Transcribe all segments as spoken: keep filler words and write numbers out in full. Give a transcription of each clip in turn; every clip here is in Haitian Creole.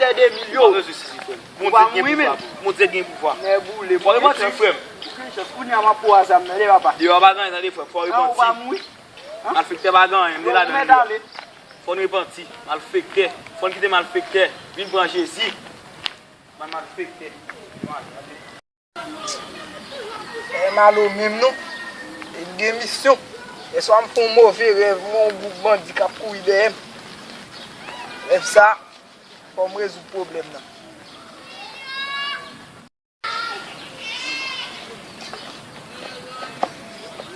Fè de mil yo. Ou pa bezwen sezi, frè m. Ou pa mouri, men. Bondye gen pouvwa pou. Bondye gen pouvwa. Nèboule, fò w repanti, frè m. Ou gen chans. Kounye a, m ap pran zam nan, leve, papa. Deyò pa gen anyen, tande, frè m. Fò w repanti. Ou pa mouri. Malfektè pa gen anyen, m te ladan l. Fò n repanti. Malfektè. Fò n kite malfektè. Vin pran Jezi. Bann malfektè. E malo menm non. E m gen misyon. Yèswa m fè yon move rèv, m wè yon gwoup bandi k ap kouri dèyè m. Rèv sa, fò m rezoud pwoblèm nan.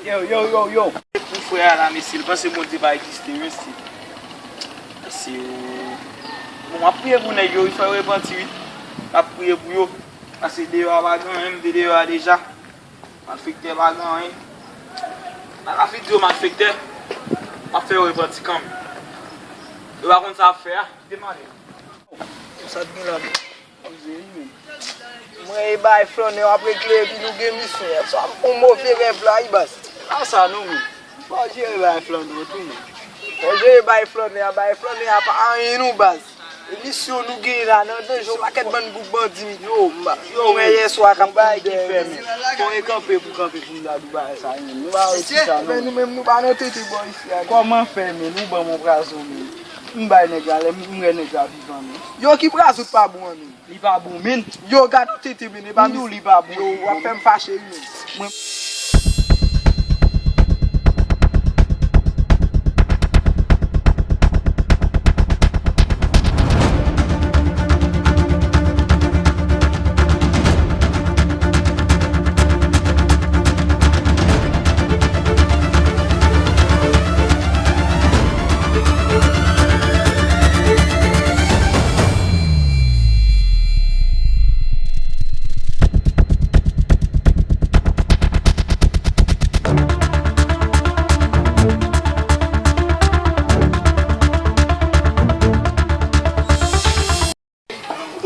Yo, yo, yo, yo. Pou frè a la, mesye, li panse Bondye pa egziste, mesye. Mesye, bon, m ap priye pou nèg yo, wi, fò yo repanti, wi. M ap priye pou yo. Paske deyò a pa gen anyen, m te deyò a deja. Malfektè pa gen anyen. M pa ka fin di yo malfektè. M ap fè yo repanti kanmenm. Yo pa konn sa y ap fè a. Demare. Sa t gen la menm. Koze wi menm. Mwen e bay flannè w ap regle epi nou gen misyon. Yèswa m fè yon move rèv la wi baz. Pa sa non menm. Fò w jere bay flannè w tou menm. Fò w jere bay flannè a, bay flannè a pa anyen non baz. E misyon nou genyen la nan danje, yon pakèt bann gwoup bandi yo, m, yo, mwen yèswa k ap kouri dèyè menm. Fò e kanpe pou kanpe pou m ta di w bagay sa menm. Nou pa wè ti sa non. Men nou menm nou pa nan tete bò isi a non. Kòman fè menm? Ou ban m yon prazon menm. M bay nèg la, lè m, m wè nèg la vivan menm. Yo ki prazon pa bon an menm. Li pa bon menm. Yo gade yon tete menm, e pa misye. M di w li pa bon. Yo, w ap fè m fache wi menm. Mwen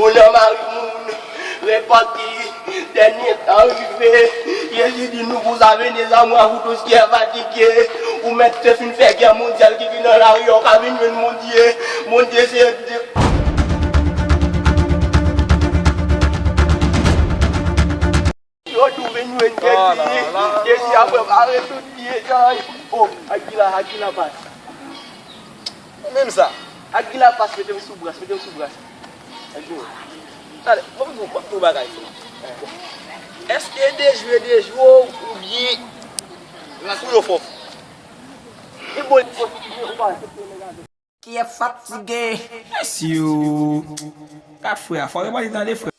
Ou nan mari moun, repanti, dènye tan rive. Jezi di nou, vous avez des armes à vous tous qui êtes fatigués. Ou mèt te fin fè gè mondyal ki vin nan lari a, ou ka vin jwenn Bondye. Bondye se Dye. Yo tou vin jwenn Jezi. Jezi ap prepare tout pye chay. O, ak ki la, ak ki la pas. Ou menm sa. Ak ki la pas, mete m sou bras, mete m sou bras. Ak ki. Tande, bon, bon, bon, bon bagay. Èske de jwe de jwe oubyen kou yo fò? E bon, bon, ou pa aksepte nèg avè. Qui est fatigué. Mesye, kat frè a, fò yo pale tande frè.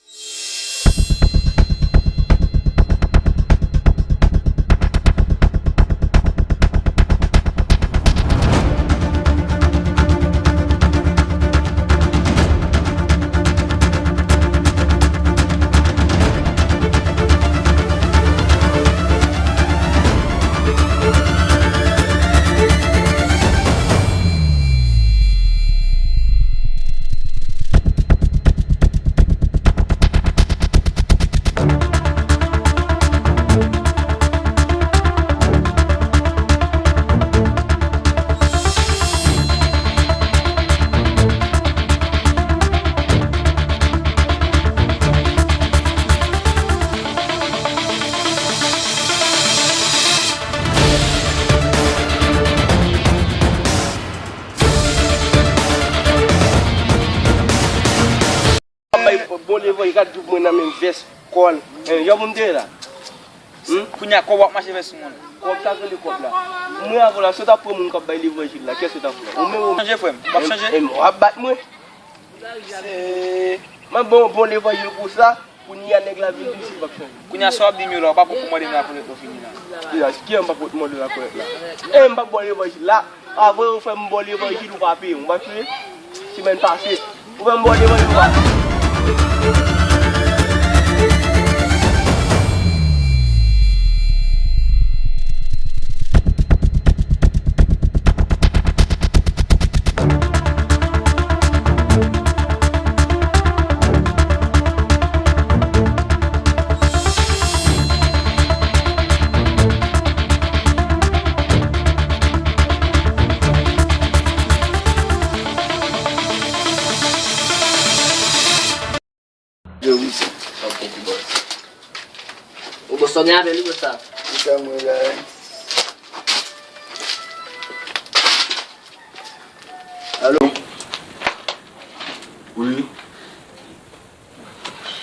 Ap bay bon levanjil, gad jouk mwen nan menm vès, kòl. Yon moun te la. Hmm? Kounye a, kòb w ap mache vès moun. Kòb sa rele kòb la. Mwen avè w la, si w ta pran moun k ap bay levanjil la, kiyès ou ta pran? Ou menm ou. Chanje, frè m. W ap chanje? E, e, w ap bat mwen. Se, mwen bon, bon levanjil pou sa. Kounye a nèg la vin di si l p ap chanje. Kounye a sa w ap di m yo la, w pa poko mande m lakolèt lè w fini la. Kiyès, kiyès m pa pot mande w lakolèt la? E m p ap ba w levanjil la. Avan yo fè m ba w levanjil ou pa peye m, ou pa sonje? Semèn pase, ou fè m ba w levanjil ou pa peye m. Nya bèl wi sa. Ki sa mwen la? Alo? Wi.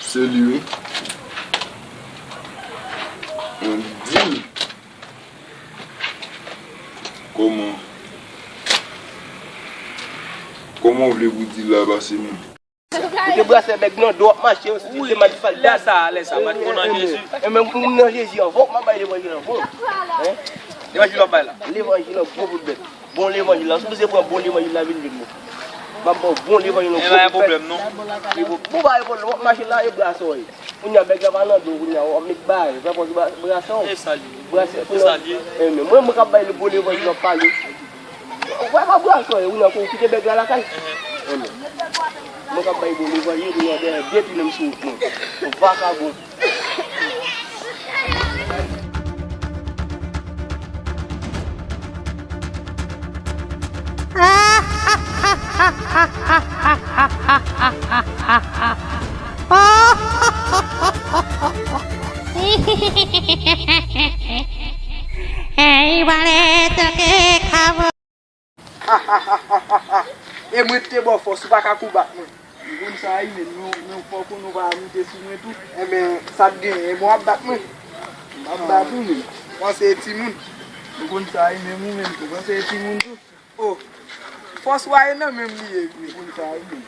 Se li wi. Yon dil. Kòman? Kòman w vle pou dil la pase menm? Ou te brase bèg nan do w ap mache, ou se te mal fal. Lè sa, lè sa, mwen konn nan Jezi. E menm pou m nan Jezi anvan, w ap bay levanjil anvan. Levanjil w ap bay la. Levanjil an gwo bout bèt. Bon levanjil la, si w bezwen pran bon levanjil la, vin jwenn mwen. M ap ba w bon levanjil an gwo bout bèt. E pa gen pwoblèm non. Bon, pa gen pwoblèm, w ap mache la, e brase w ye. Kounye a bèg la pa nan do, kounye a w ap met bay, w ap pran brase w. E sa li ye. Brase, e sa li ye. E men, mwen, mwen k ap bay bon levanjil, w ap pale. Ou pa, pa bwè aswè, ou nan kou kite bèg la lakay. Mwen k ap bay bon levanjil, ou nan dèyè de pye nan m sou wout mwen. Yon vakabon. Hey, wale toke kavo. E mwen te ba w fòs, ou pa ka kou bat mwen. Ou konn sa wi, men nou, nou fò konnen w pa moute sou mwen tou. Enben, sa t genyen, enben w ap bat mwen. M ap bat ou menm. Panse e timoun. Ou konn sa wi, menm ou menm tou, panse e timoun tou. Oh, fòs w a ye nan men m li ye vre. Ou konn sa wi, menm.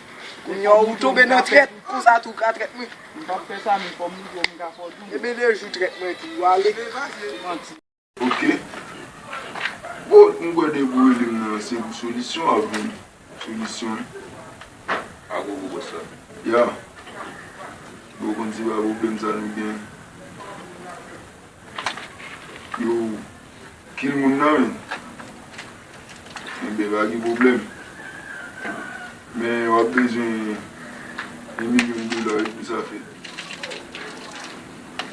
Kounye a ou tonbe nan trèt, konsa tou w ka trèt mwen. M p ap fè sa, men fò m moute w, m ka fè w tou. Ebyen, de jou trèt mwen tou, ale. Manti. Ok. Bon, m kwè depi w rele m nan, se pou solisyon w ap vini. Solisyon. A gogo bòs la. Ya. Bon, konn se pa pwoblèm sa nou gen. Yo, kill moun nan, men. Enben, pa gen pwoblèm. Men, w ap bezwen yon milyon dola, wi, pou sa fèt.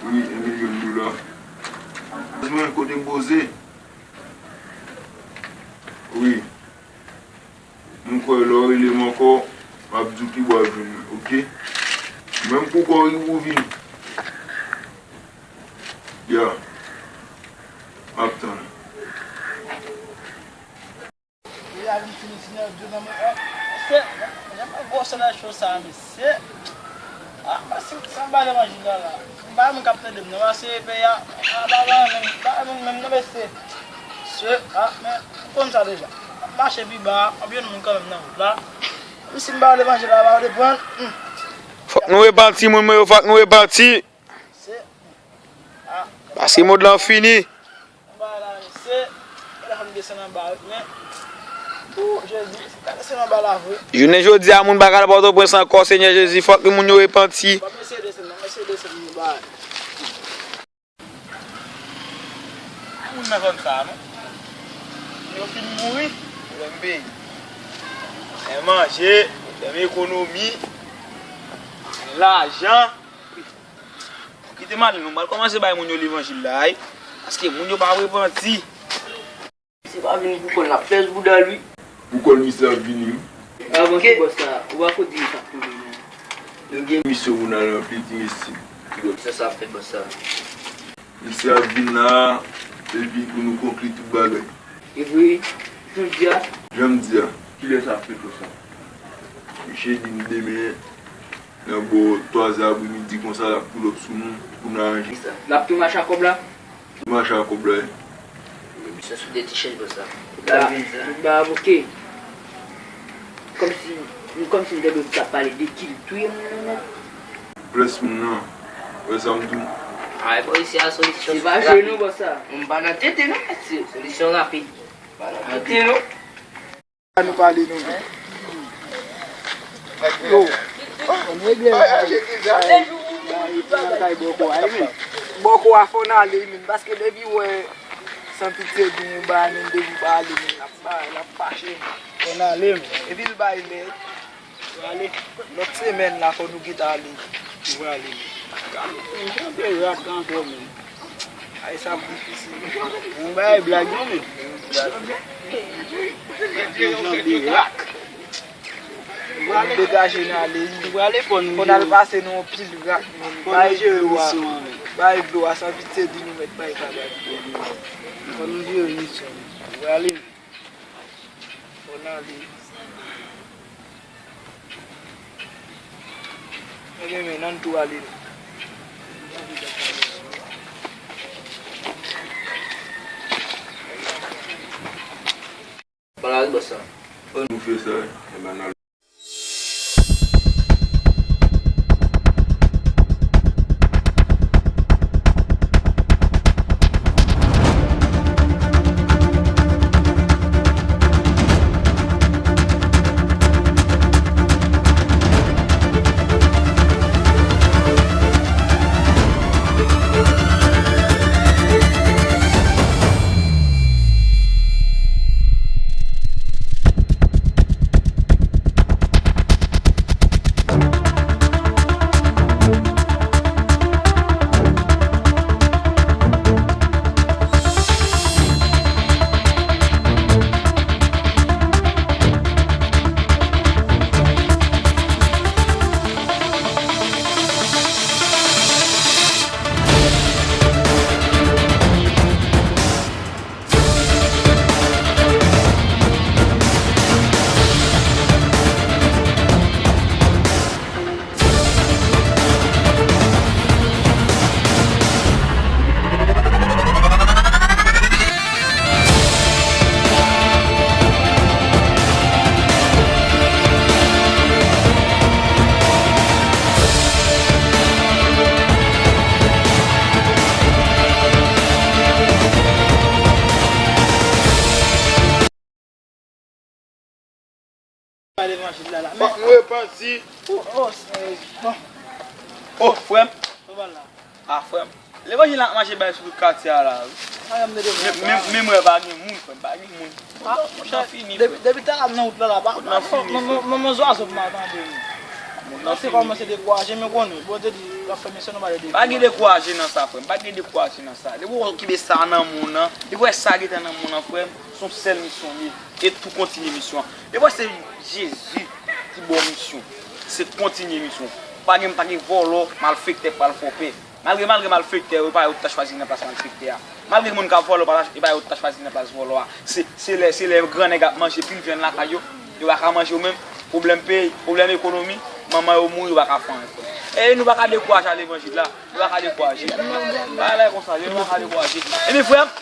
Wi, yon milyon dola. Mwen, kote m poze? Wi. M kwè lè w rele m ankò, m ap di w ki bò w ap jwenn mwen, ok? Menm pou kò w rive ou vini. Ya. M ap tann. Mesye, jan mwen gwo sandal cho sa, mesye. Ah, si, si m pa levanjil la, la. M pa moun k ap tande m, non, paske peyi a, ah, pa, pa, menm, pa, menm, menm, non, mesye. Se, ah, men, ou konn sa deja. M ap mache pi ba, m ap jwenn moun kanmenm nan wout la. Menm si m pa levanjil la, pa depann. Hmm. Fòk nou repanti, moun mwen yo, fòk nou repanti. Se, ah. Paske mond lan fini. Anba la, mesye. Telefòn desann anba wi, men. Pou Jezi, si ta desann anba la vre. Jounen jodi a, moun pa ka al Pòtoprens ankò, Senyè Jezi, fòk moun yo repanti. Bon, mesye desann, non, mesye desann anba. Moun nan zòn sa a, non. Yo fin mouri, pwoblèm peyi. Pwoblèm manje, pwoblèm ekonomi, lajan. Kite m ale non, m pral kòmanse bay moun yo levanjil la, wi. Paske moun yo pa repanti. Se pa vini pou kò l, n ap pèse bouda l, wi. Pou kò l, misye ap vini, wi. Avanse, bòs la, ou pa ko di sa k tonbe, non. Nou gen misyon pou n al ranpli ti mesye. Sa, sa ap fèt, bòs la. Misye ap vin la, epi pou nou konkli tout bagay. E vre, jan m di a? Jan m di a. Kilè sa ap fèt konsa? Misye di m demen, nan bò twa zè apremidi konsa, l ap pull up sou nou, pou n aranje. L ap tou mache ak kòb la? Tou mache ak kòb la, wi. Misye sou de ti chèz konsa. Ba, ba, ok. Kòmsi, kòmsi m tande w t ap pale de kil touye moun nan nèt. Plis moun nan. Wè sa m di w. Ay, bò, isi a solisyon. Se pa jwe non, bòs la. M pa nan tete non, mesye. Solisyon rapid. Pa nan tete non. Sa nou pale non. Yo. Ann regle. Ay, ay, ay, ay, bòkò a, wi. Bòkò a fò n ale, wi, men, paske depi wè San Pitye di yon bagay, men, depi w pa ale, men, l ap, l ap fache, men. Fò n ale, men. Epi l bay lè. Prale. Lòt semèn la, fò nou gentan ale. Nou prale. Gade, yon jan de rak ankò, men. Ay, sa ap difisil. Yon bagay blag, non, men. Yon jan de rak. Fò nou degaje n ale, wi. Nou prale, fò nou jere. Fò n al pase nan yon pil rak, men. Fò nou jere misyon an, men. Bay dlo a, sa vit se di nou mèt bay pa bay dlo. Fò nou jere misyon. Ou prale? Fò n ale. Ebyen, men, ann tou ale non. Pale ak bòs la. Nou fè sa, ebyen, n al. Levanjil la la. Fòk nou repanti. Oh, oh, eh, bon. Oh, frè m. Bon, la. Ah, frè m. Levanjil la ap mache bay sou tout katye a la, wi. Men, men, men mwen pa gen moun, frè m, pa gen moun. Ah, monchè, depi, depi talè m nan wout la, la, pa, pa, fini, manman, manman zwazo pou m a tande, wi. Mwen se kòmanse dekouraje, men konnen, Bondye di, l ap fè misyon nou pa dekouraje. Pa gen dekouraje nan sa, frè m, pa gen dekouraje nan sa. Depi w okipe sa nan moun nan, depi w wè sa gentan nan moun nan, frè m, se yon sèl misyon li ye. E tou kontinye misyon an. Depi w wè se Jezi ki ba w misyon, se kontinye misyon. Pa gen, pa gen vòlò, malfektè k pral fè w pè. Malgre, malgre malfektè yo, e pa yo t ta chwazi nan plas malfektè a. Malgre moun k ap vòlò, pa ta, e pa yo t ta chwazi nan plas vòlò a. Se, se lè, se lè gran nèg ap manje pil vyann lakay yo, yo pa ka manje yo menm. Pwoblèm peyi, pwoblèm ekonomi, manman yo mouri, yo pa ka fè anyen. E nou pa ka dekouraje a levanjil la. Nou pa ka dekouraje. Bagay la konsa, nou pa ka dekouraje. Ebyen, frè m,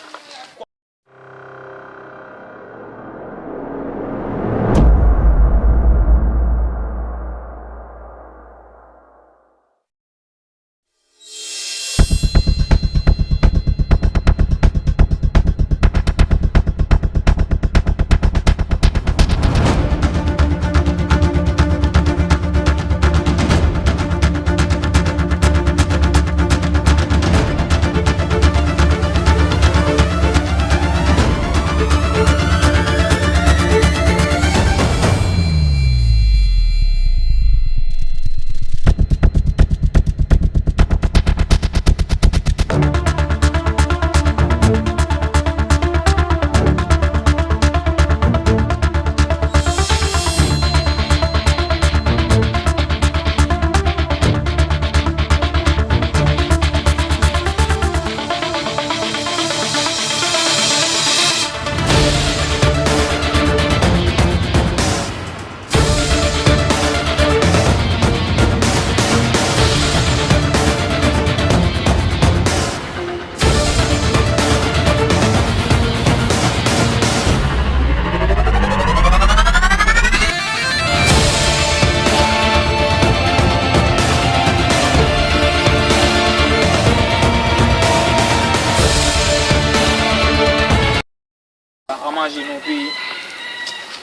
Sa pa manje non peyi.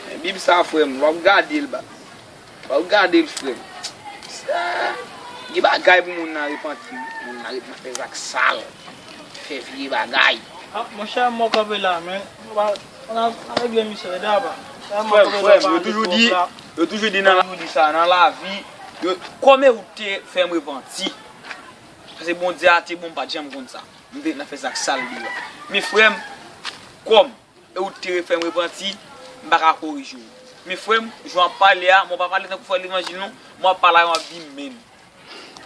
Men Bib sa, frè m, w ap gade l ba. W ap gade l, frè m. Sa, gen bagay pou moun nan repanti, wi. Moun nan ret nan fè zak sal, fè vye bagay. Ah, monchè, mò kanpe la, men. Nou pa, n a, n a regle misye, daba. Frè m, frè m, yo toujou di, yo toujou di nan la, yo di sa, nan lavi, yo, kòm e ou te fè m repanti. Paske Bondye a te bon, m pa t janm konn sa. M te nan fè zak sal deyò. Men frè m, kòm e ou te refè m repanti, m pa ka korije w. Men frè m, jan w ap pale a, mwen pa pale tankou frè levanjil non, mwen ap pale a yon ap di men.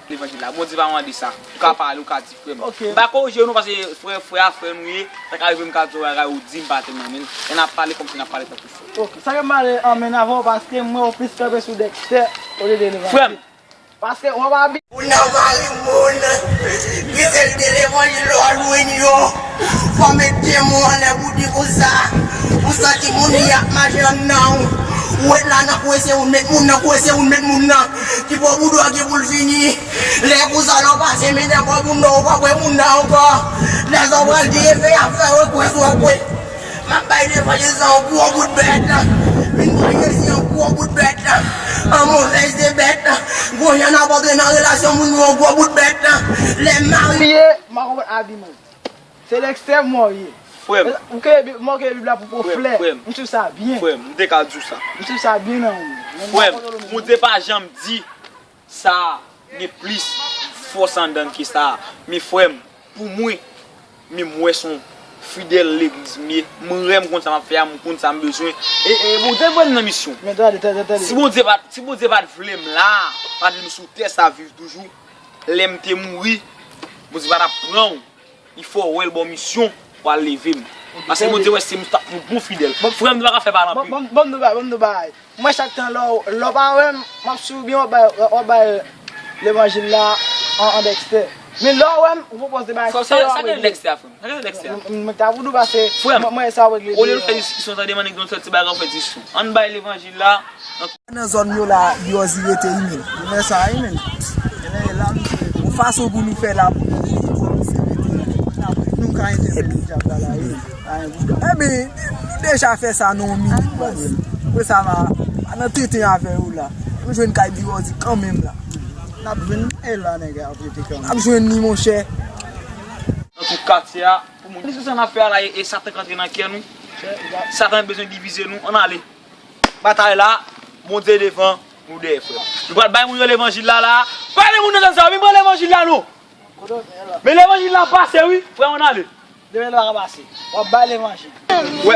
Levanjil la. Bondye pa mande sa. Ou ka pale, ou ka di frè m. Ok. M pa korije w non, paske frè, frè a frè nou ye. Sa ka rive m ka di w bagay ou di m pa te renmen l. E n ap pale kòmsi n ap pale tankou frè. Ok. Sa ke m pale anmenn avè w paske m wè w plis kanpe sou Dexter olye de Levanjil. Frè m. Paske w ap abi- Moun nan mari moun. Ki se l te levanjil lò lwen yo. Fò met pye mwen anlè pou di konsa. Ou santi moun li ap mache anndan w. Ou ret la nan kwen se ou met moun nan, kwen se ou met moun nan. Ki bò boudon an ki pou l fini. Lè konsa lè w pase men dèyè bò moun nan, ou p ap wè moun nan ankò. Lè sa w pral di efè y ap fè w kwè sou w kwè. M ap bay levanjil sa yon gwo bout bèt. Vin pran Jezi yon gwo bout bèt. An movèz de bèt. Gwo jan n ap antre nan relasyon moun yo yon gwo bout bèt. Lè marye. M pa konprann abi mwen. Se Dexter mò ye. Frè m. Ou ke Bib, mò ke Bib la pou pran flè. Frè m. M sou sa byen. Frè m, m te ka di w sa. M sou sa byen nan ou. Frè m, Bondye pa janm di sa gen plis fòs anndan l ke sa. Men frè m, pou mwen, men m wè se yon fidèl legliz m ye. M renmen konn sa m ap fè a, m konn sa m bezwen. E, e Bondye voye m nan misyon. Men tande, tande, tande. Si Bondye pa, si Bondye pa t vle m la, pa t vle m sou tè sa viv toujou, lè m te mouri, Bondye pa t ap pran w. Li fè w wè l ba w misyon pou al leve m. Paske Bondye wè se m t ap yon bon fidèl. Frè m, nou pa ka fè pale anpil. Ban m di w bagay, ban m di w bagay. Mwen chak tan lè w, lè w pa wè m, m ap swiv ou byen w ap bay, w ap bay levanjil la an, an Dexter. Men lè w wè m, ou pwopoze bagay. Sa, sa, sa gen Dexter a, frè m? Sa gen Dexter a? Mwen, mwen ta vle w pase, frè m, mwen, mwen sa w regle. Olye nou fè diskisyon, tande m annik nou fè ti bagay, ou fè diskisyon. Ann bay levanjil la. Nan zòn yo la, Biyòzi rete wi menm. Ou wè sa wi menm. Yon fason pou nou fè la pou nou, pou nou se rete la. Nou ka entèvye dyab la la wi. Ebyen, nou deja fè sa nan yon minit, baz. Apre sa, pa, pa nan tenten avè yo la. Nou jwenn kay Biyòzi kanmenm la. N ap jwenn li la, nèg ap rete kanmenm. N ap jwenn li, monchè. Nan tout katye a, pou moun. Diskisyon n ap fè a la, e, e Satan k antre nan kè nou. Satan bezwen divize nou. Ann ale. Batay la, Bondye devan, nou dèyè, frè. Nou pral bay moun yo levanjil la, la. Pale moun nan zòn sa yo, vin pran levanjil la, non. Men levanjil la pase, wi, frè, ann ale. Demen la ka pase. W ap bay levanjil. Wè.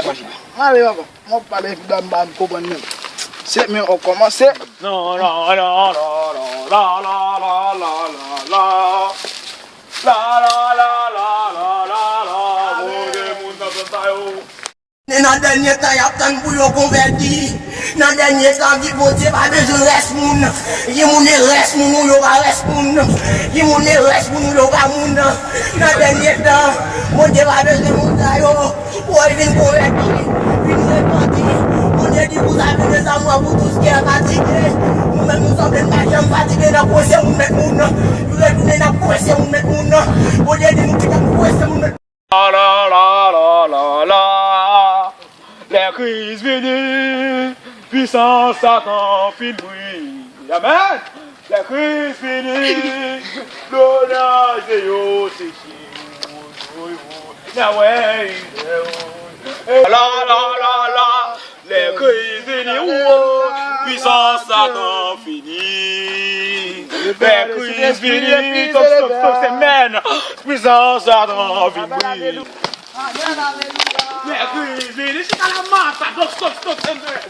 Ale, papa. Mwen pale epi ban m, ban m konprann menm. Se men w kòmanse. Non, non, non, non, non, non, non, non, non, non, non. La, la, la, la, la, la, la, la. Bondye, moun nan zòn sa yo. Nan dènye tan, y ap tann pou yo konvèti. Nan dènye tan, Bondye pa bezwen rès moun. Gen moun e rès moun ou yo pa rès moun. Gen moun e rès moun ou yo pa moun. Nan dènye tan, Bondye pa bezwen moun sa yo. Pou yo vin konvèti, vin repanti. Bondye di, vous avez des amours, vous tous qui êtes fatigués. Nou menm, nou sanble n pa janm fatige nan pwese moun met moun. Nou retounen nan pwese moun met moun. Bondye di, nou kite pwese moun met La, la, la, la, la, la. Lè Kris vini, pisans Satan fin bri. Amèn. Lè Kris vini, lonaj de yo se si ou, ou, ou, na wè, ou. La, la, la, la. Lè Kris vini, ou, pisans Satan fini. Lè Kris vini, stop, stop, stop, se men. Pisans Satan vini. Lè Kris vini, chita la masa, stop, stop, stop, se men.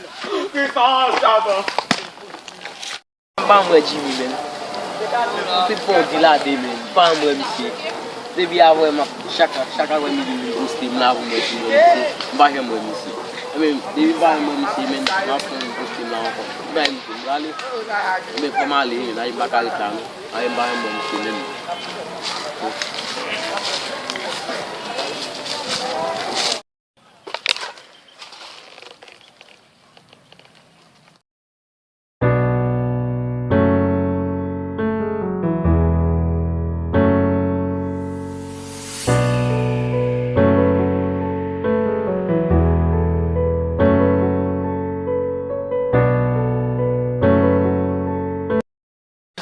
Pisans Satan. M pa janm wè Jimmy, menn. Tout fè yon dil a de, menn. M pa janm wè misye. Depi avè m ap, chak, chak avè midi, li poste m la pou m wè si m wè misye. M pa janm wè misye. Ebyen, depi m pa janm wè misye, menn, m ap fè yon poste m la ankò. M bay misye, m prale. Ebyen, fò m ale, menn. Ay, m pa ka ret la, non. Ay, m pa janm wè misye, menn.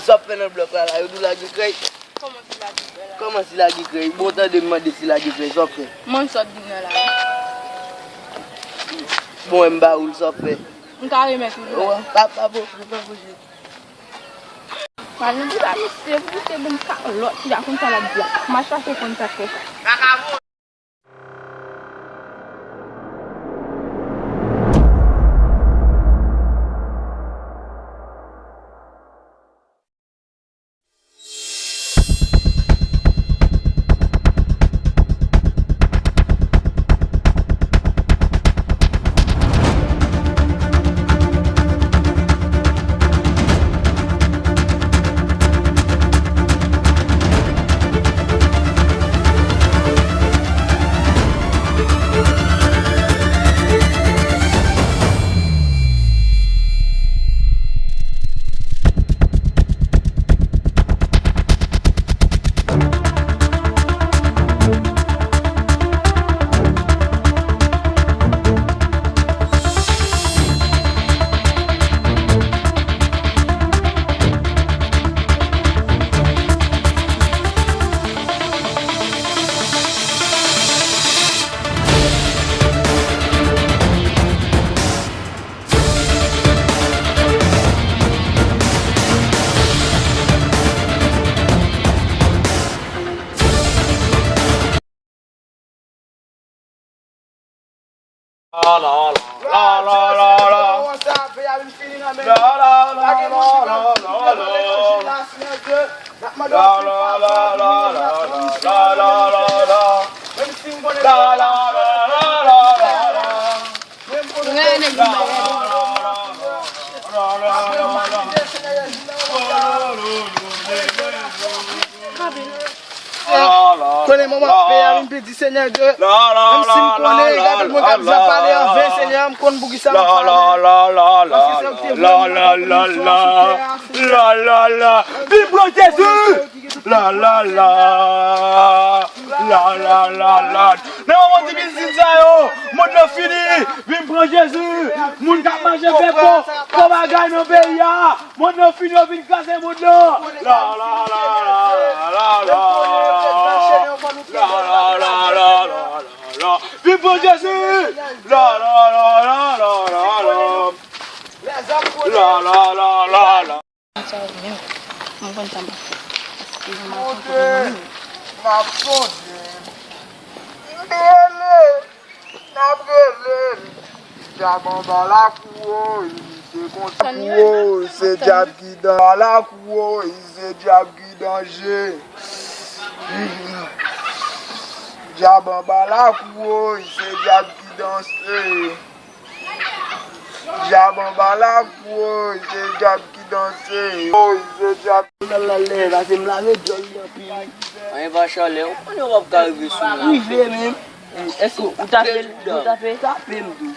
Sa w ap fè nan blòk la, la, yo di w lage krèy? Kòman si lage krèy la? Kòman si lage krèy? Bon, tande m mande si lage krèy, sa w ap fè? Mwen sot vin nan la. Bon, m ba ou l, sa w ap fè? M ka remèt ou l. Wè, pa, pa poze, pa poze. Mwen di la, misye, misye ban m kalòt, ya konn sa l ap di a. M al chache konn sa k fè sa. Konnen manman pè a vin pedi Senyè Dye. Menm si m konnen, gade moun k ap jan pale an ven, Senyè, m konn poukisa m ap pale. Paske se ou ki te voye m nan kondiksyon sou tè a, Senyè. Vin pran Jezi! La la la. La la la la. Nan moman difisil sa yo, mond lan fini. Vin pran Jezi. Moun k ap manje pepo, fò bagay nan peyi a. Mond lan fini, yo vin kraze mond lan. La la la la la la la. La la la la la la la. Vin pran Jezi. La la la la la la la. La la la la la. Sa yo menm. Mwen konn sa m ap fè. Eskize m, al fè kote mwen menm. N ap sonje. N ap rele. N ap rele. Dyab anba lakou, woy, se konsa. Lakou, woy, se dyab ki dan-, lakou, woy, se dyab ki danje. Dyab anba lakou, woy, se dyab ki danse. Dyab anba lakou, woy, se dyab ki danse. Woy, se dyab. Lalè, pase m lave djòl li anpil. Anyen pa chalè, ou konnen w ap ka rive sou mwen. Rive menm. Èske ou tape l? Ou tape? Tape m tou.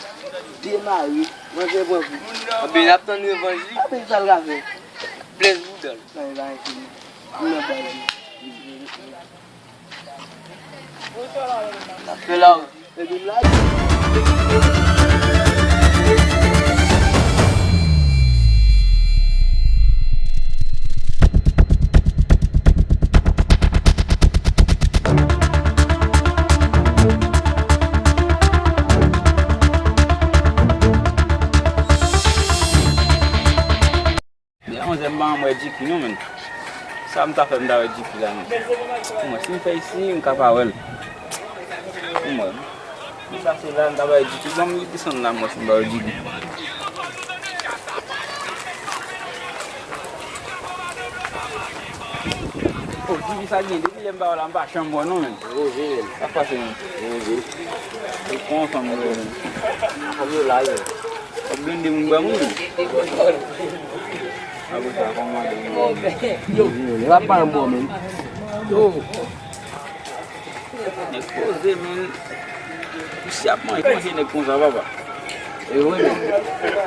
Demare. Manje pran kou. Anben, n ap tann revanj li. Anben, sa l ka fè? Blèz bouda l. Nan, e pa enki non. M nan baz li. N ap fè la. Deja onzè m pa janm wè Djiki non, menn. Sa m ta fè m ta wè Djiki la, menn? Pou mwen, si m fè isi, m ka pa wè l. Pou mwen, m pase la, m ta wè Djiki. Ban m desann la, m wè si m pa wè Djiki. Oh, Djiki sa gen, depi lè m pa wè la, m pa janm wè non, menn. Roje, menn. Sa k pase, menn? Roje. Ou pran fanm yo, menn. Fanm yo la, yo. Ap blende moun ba moun. Apre sa, kòman de moun? Yo, yo, yo, yo, pa bon, menn. Yo. Nèg poze, menn. Misye ap manje, manje nèg konsa, papa. E wi, menn.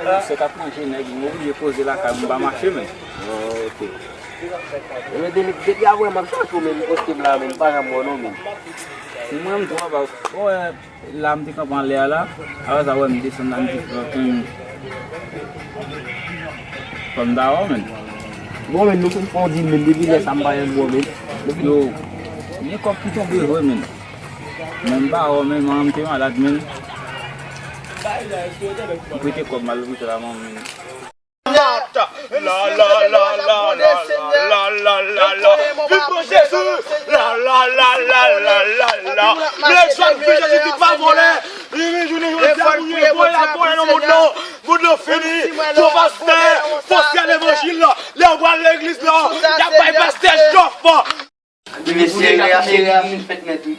Misye k ap manje nèg, m oblije poze lakay, m pa mache, menn. Oh, ok. E men, depi, depi avè m ap chache w, menn, poste m la, menn, m pa janm wè w non, menn. Mwen, m tou, papa. Bon, eh, la m te kanpe anlè a la. Apre sa, wè m desann la, m di, hmm, fò m ta wè w, menn. Bon, menn, nou fè yon di, menn, depi lè sa m pa janm wè w, menn. Yo, gen kòb ki tonbe vre, menn. Men m pa wè w, menn, manman m te malad, menn. M prete kòb m al lopital a manman m, menn. La la la la la la la la la. Vin pran Jezi. La la la la la la la. Nèg sa k vin Jezi ki pa vòlè. Li vin jounen jodi a pou li vòlè, vòlè nan mond lan. Mond lan fini. Fo pastè, fo sè levanjil la. Lè yo pral legliz la, y ap bay pastè jòf. Mesye, mesye, a fin fèt nèt, wi.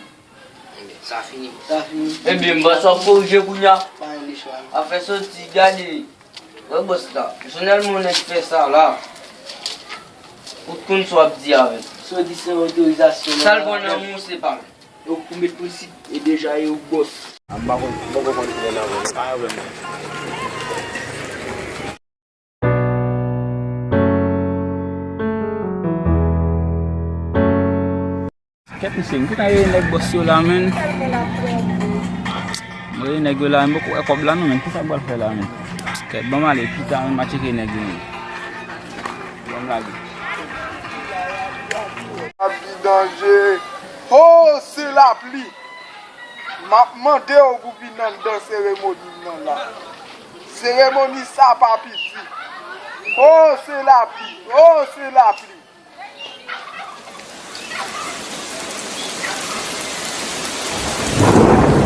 Sa fini. Sa fini. Ebyen, m panse w ap korije kounye a. Pa gen de chwa. Afè soti, gade. Wè bòs la. Pèsonèlman, yon nèg fè sa la. Ou t konn sa w ap di avè l. Sa w di se otorizasyon. Sa l pran nan men w, se pa l. Ou, ou met prensip, e deja, e ou bòs. A, m pa konn, m poko konn kilè n ap wè. Pa gen pwoblèm. Kèt mesye, m gentan rele nèg bòs yo la, menn. M rele nèg yo la, m poko wè kòb la non, menn. Kisa m pral fè la, menn? Kèt, ban m ale pita, menn, m a tcheke nèg yo, menn. Ban m lage. Ap di danje. Oh, se lapli. M ap mande w pou vin anndan seremoni m nan la. Seremoni sa pa piti. Oh, se lapli. Oh, se lapli.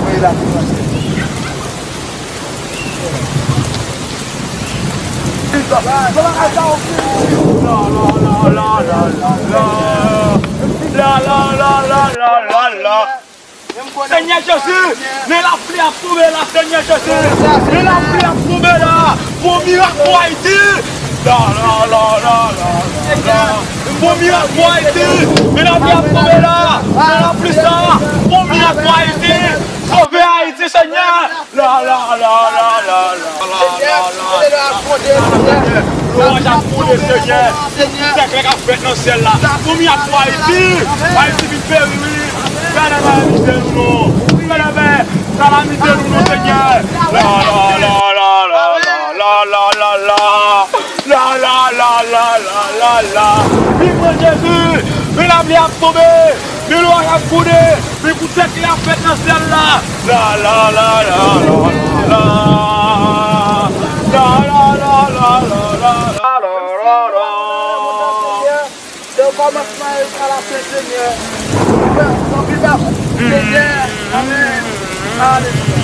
Voye lapli, pastè. La, la, la, la, la, la, la. La, la, la, la, la, la, la. Senyè Jezi, men lapli ap tonbe la, Senyè Jezi. Men lapli ap tonbe la. Bon mirak pou Ayiti. La, la, la, la, la, la, la. Bon mirak pou Ayiti. Men lapli ap tonbe la. Men lapli sa. Bon mirak pou Ayiti. Sove Ayiti, Senyè. La, la, la, la, la, la, la, la, la, la, Senyè. Lwanj ap koule, Senyè. Pou mirak pou Ayiti. Ayiti vin peri, wi. Gade nan mizè nou, non. Gade nan kalamite nou, non, Senyè. La, la, la, la, la, la, la, la, la, la. La, la, la, la, la, la, la. Vin pran Jezi. Men lapli ap tonbe. Men lwanj ap koule. Men kout sèk la fèt nan syèl la. La, la, la, la, la, la, la. La, la, la, la, la, la, la, la, la, la. De kòmansman e a la fen, Senyè. Fè, konfime. Senyè. Amèn. Alelouya.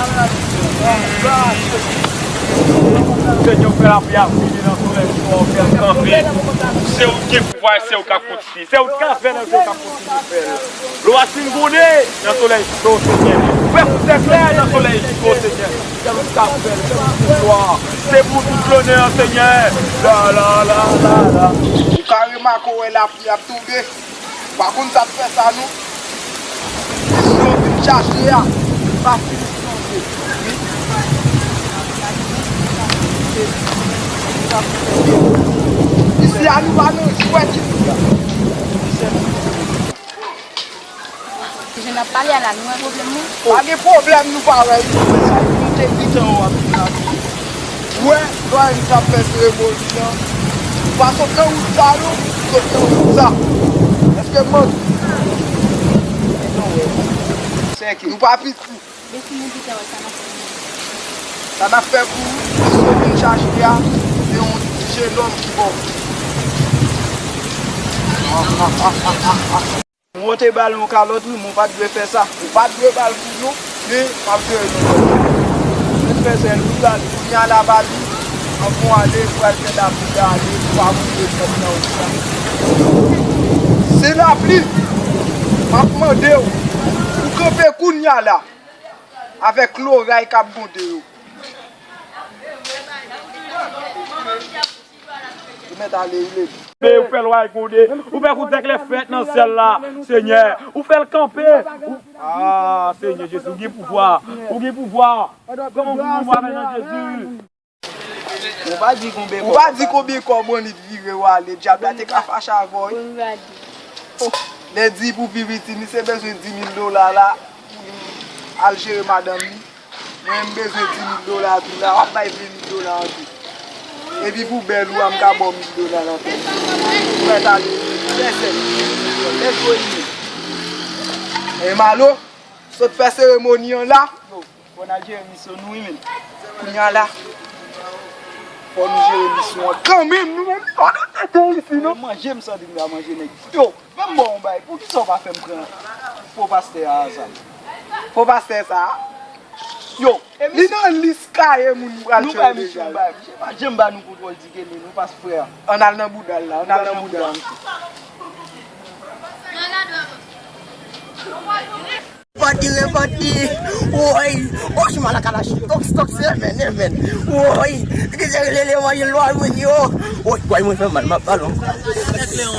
Alelouya. Glwa a Jezi. Senyè, fè lapli a fini nan solèy cho, fè l kanpe. Se ou ki gen pouvwa, se ou k ap kontinye. Se ou k ap fè nan je k ap kontinye fè l. Lwa fin goude nan solèy cho, Senyè. Fè kout eklè nan solèy cho, Senyè. Se ou k ap fè l, se pou tout glwa, se pou tout lonè, Senyè. La, la, la, la, la. Ou ka remake wè lapli ap tonbe. Pa konn sa k fè sa non. Misyon vin chache a, li pa fini sonje. Isi a nou pa nan jwèt isi a. Jan n ap pale a la, nou wè pwoblèm nou? Pa gen pwoblèm nou pa wè, wi, men sa nou te gentan wè ap vin la tou. Ou wè, lè nou t ap fè seremoni an, ou pa sot nan wout sa non, ou sot nan wout sa. Èske m manti? Nou pa piti. Sa n ap fè pou ou, si yo vin chache a, se yon ti jenòm ki ba w. Mwen te ba l yon kalòt, wi, men w pa t dwe fè sa. Ou pa t dwe ba l kou non, men m ap jere nou lòt. Mwen fè sèl, wi, ba l. Kounye a la, ba li, an bon ale, pou al fè lapli a ale, pou pa mouri kòb nan wout la. Se lapli, m ap mande w, pou kanpe kounye a la, avèk loray k ap gwonde yo. Ou mèt ale, wi, Levi. Ou fè lwa gode, ou fè kout zèklè fèt nan syèl la, Senyè. Ou fè l kanpe. Ou, ah, Senyè Jezi, ou gen pouvwa. Ou gen pouvwa. Kòman ou gen pouvwa nan non Jezi? Ou pa di konbyen kòb. Ou pa di konbyen kòb li vire w ale. Dyab la te ka fache avè w, wi. Lè di pou pi piti, misye bezwen di mil dola la pou li al jere madanm li. Mwen, m bezwen di mil dola tou la, w ap bay ven mil dola an tou. Epi pou bèl ou a, m ka ba w mil dola nan pen. Ou mèt ale, fè sèl. Let's go, Ine. E Malo, sot fè seremoni an la. Yo, fò n al jere misyon nou, wi, men. Kounye a la, fò nou jere misyon an kanmenm, nou menm. Fò nou tete isi, non? Manje, m santi m ta manje nèg. Yo, ban m ba w yon bagay. Poukisa w pa fè m pran fo pastè a sa? Fo pastè sa a? Yo, li nan lis kaye moun pral chanje deja. Nou bay misye yon bagay. Misye pa janm ba nou kontwòl di ke li, nou pas frè a. Ann al nan bouda l la, ann al nan bouda l. Pati, repati. Woy. Woy, si mal a kalash. Tok, tok, se men, men. Woy. Ki se rele levanjil lwa moun yo. Woy, woy, mwen fè mal, m ap pale ankò.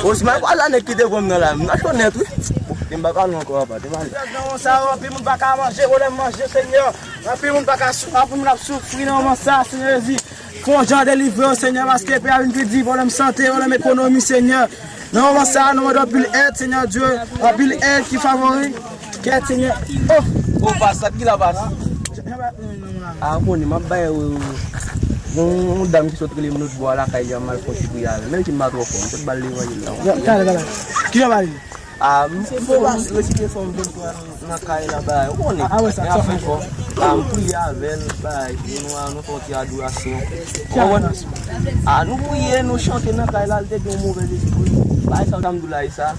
Woy, si mal pa la nèg ki te pran m nan la, m nan chonèt, wi. Bon, m pa pale ankò, papa, te pale. Nan moman sa yo, anpil moun pa ka manje, pwoblèm manje, Senyè. Anpil moun pa ka sou, anpil moun ap soufri nan moman sa, Senyè Jezi. Fè yon jan delivre yo, Senyè, paske peyi a vin pi di, pwoblèm sante, pwoblèm ekonomi, Senyè. Nan moman sa, nou mande anpil èd, Senyè Dye, anpil èd ki favori, kèt, Senyè. Oh! Oh, pas, sa ki la pas? A, konnen, m ap bay, euh, yon, yon dam ki sot rele m lòt bò a lakay li a, m al fè yon ti pri avè l. Menm si m pa twò fò, m sot ba l levanjil la. Talè, talè. Kijan w ba li? A, m, m resite fò m vin pran nan kay la, bay, ou konnen. A, a, wè sa, sa fè fò. A, m priye avè l, bay, nou, nou fè yon ti adorasyon. Ou konprann? A, nou priye, nou chante nan kay la, l te gen yon movèz espri. Bay, sa, sa m di w la, e sa.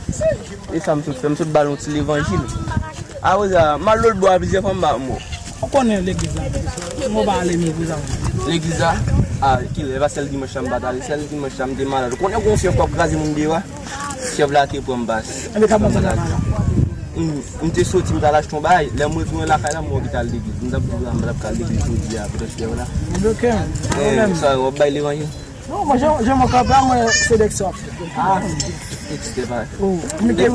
E sa m sot fè, m sot ba l yon ti levanjil. Apre sa, m al lòt bò a plizyè fwa, m pa mò. Konnen legliz la, mwen pa ale ni pou sa. Legliz la? A, kilè? E pa sèl dimanch la m pa t ale, sèl dimanch la m te malad. Ou konnen gon fyèv k ap kraze moun deyò a? Fyèv la te pran m baz. Enben, ta pran m malad. M, m te soti, m t al achte yon bagay. Lè m retounen lakay la, m wè w ki t al legliz. M t ap di w la, m t ap ka al legliz jodi a, poutèt fyèv la. Ok, pa pwoblèm. Sa w ap bay levanjil? Non, mwen, jan, jan mwen kanpe a, mwen, se Dexter w ap fè. Ah, Dexter pa. Oh,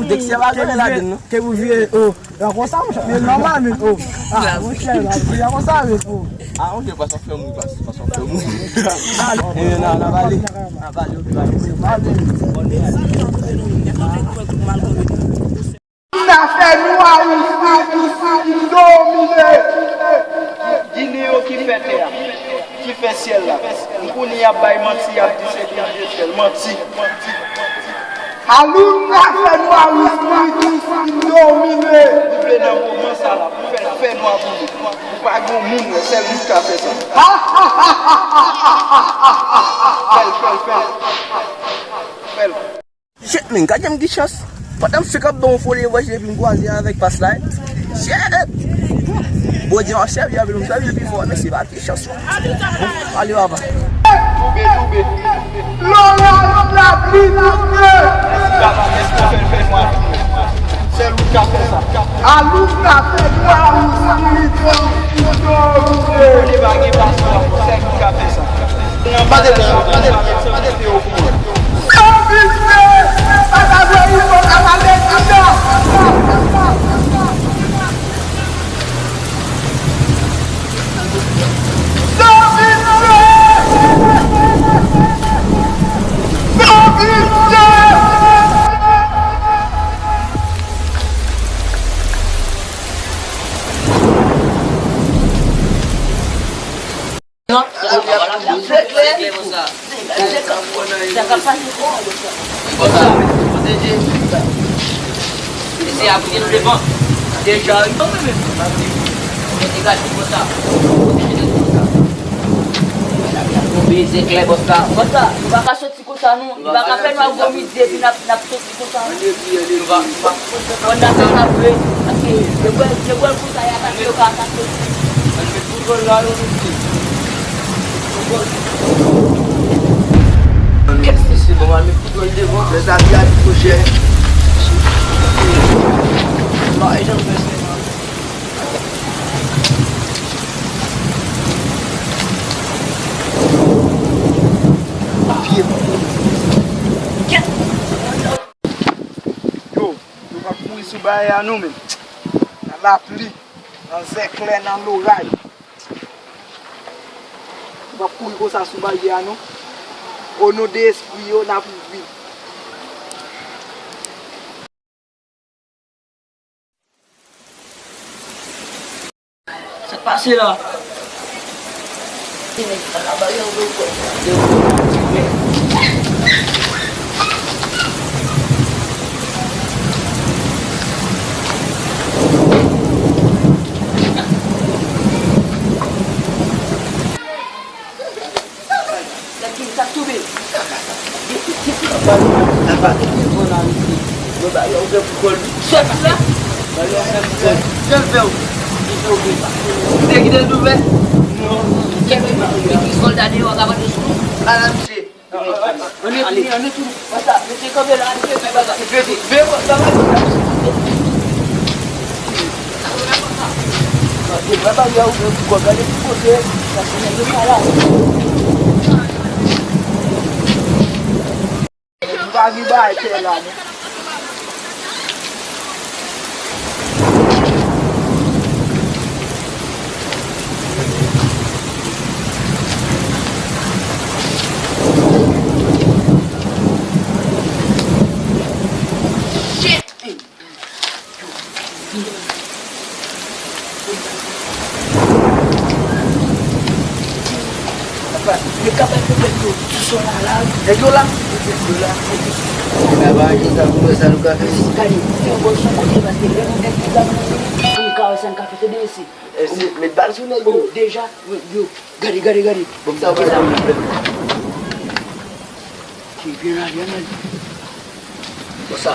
Dexter pa jwe ladann, non. Ke pou vye, oh, nan konsa, monchè, men nòmal, men, oh. Ah, monchè, la, vye konsa, men, oh. Ah, monchè, pa sa fè mou, pa, pa sa fè mou. Eh, nan, nan, pale. Nan, pale, ok, pale. Sa fè nou a Ayiti, Ayiti domine. Ginen yo ki fè tè a, ki fè syèl la. M konnen y ap bay manti, y ap di se Bondye fè l. Manti. Alou sa fè nou a Ayiti, Ayiti domine. Ou vle nan moman sa la pou fè l fè nwa pou nou. Ou pa gen moun, sèl ou ka fè sa. Fè l, fè l, fè l. Fè l. Shit, men, gade m ki chans. Pandan m fèk ap ban yon fo levanjil epi m kwaze avèk pas la. Shit! Bondye ap sèvi avè l, m sèvi l pi fò, men se pa ki chans, non. Ale, papa. Toube, toube. Loraj, lapli, toube. Sèl ou ka fè sa. Alou ka fè nwa, ou spirituel, ou domine. Ou pa gen paswa, sèl ou ka fè sa. Mande l, mande l, mande l te okouran. Tonbe zeklè, bòs la. Bòs la, nou pa ka soti konsa, non. Nou pa ka fè nwa gwo midi epi n ap, n ap soti konsa, non. Ann priye, ann priye. Fò n ta fè sa vre. Paske, yo pral, yo pral konsa, y atake, yo ka atake. Ann met kontwòl la, non, mesye. Kèt, mesye, bon, ann met kontwòl devan. Lè sa vin a di, monchè. Mari jan fè se. Yo, nou p ap kouri sou bagay a non, men. Nan lapli, nan zèklè, nan loray. Nou p ap kouri konsa sou bagay a non. O non de espri yo, n ap ouvri. Sa k pase la? Gad ki sa k tonbe. Papa, papa, devan la, mesye. Mwen ba yo ouvè pou kò l. Chèf la? Ba yo ouvè pou kò l. Jan l fè w. Ki jan w vle? Ou te kite l ouvè? Non. Chèf la, ki sòlda deyò a ka mande sou nou? Ala misye. Ann ale, ann ale tou. Pasa, mesye kanpe la, mesye kanpe la. Veye, veye, pasa, pasa. Gade, baba, y a ouvè pou kò, gade ki kote, sa se nèg yo ka la. Nou pa vin bay tè la, non. Yo ka bay pwoblèm yo sou sòl la, la, wi. Nèg yo la. Nèg yo la. Nèg yo sou sòl la. Nèg la pa gen sa pou wè sa nou ka fè. Gade, se yon bò sou kote, paske lè nou nèg ki zam nan, pou nou ka wè sa n ka fè, tande, mesye. Mesye, met bal sou nèg yo. Oh, deja, yo, gade, gade, gade. Bon, sa w pa gen pwoblèm. Ki byen la, byen, men. Konsa.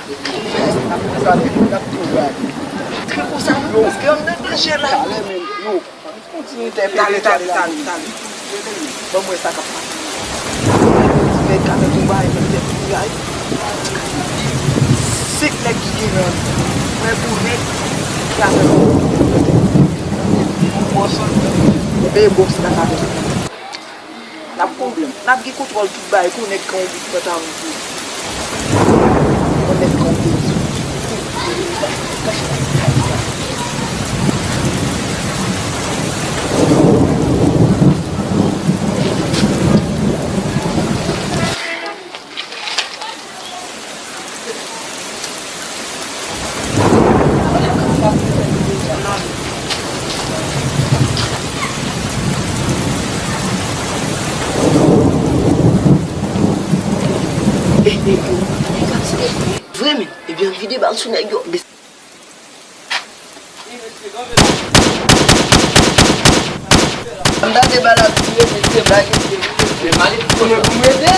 Konsa, li, li ap tou gade. Kri konsa non, paske ann nan danje la. Talè menm, yo. Kontinye tè pete. Talè, talè, talè, talè. Ban m wè sa k ap pase. Ti nèg ka fè tou bagay, fè tèt tiraj. Senk nèg ki genyen an. Mwen pou nèg ki ka fè bòs. Mwen peye bòs nan ka fè. N ap pwoblèm. N ap gen kontwòl tout bagay. Kou nèg ka yon bout pantalon pou. Kou nèg ka yon bout. Vre men, ebyen vide bal sou nèg yo. M tande bal ap tire, mesye, blayi, mesye. Men male pou konnen pou m rete.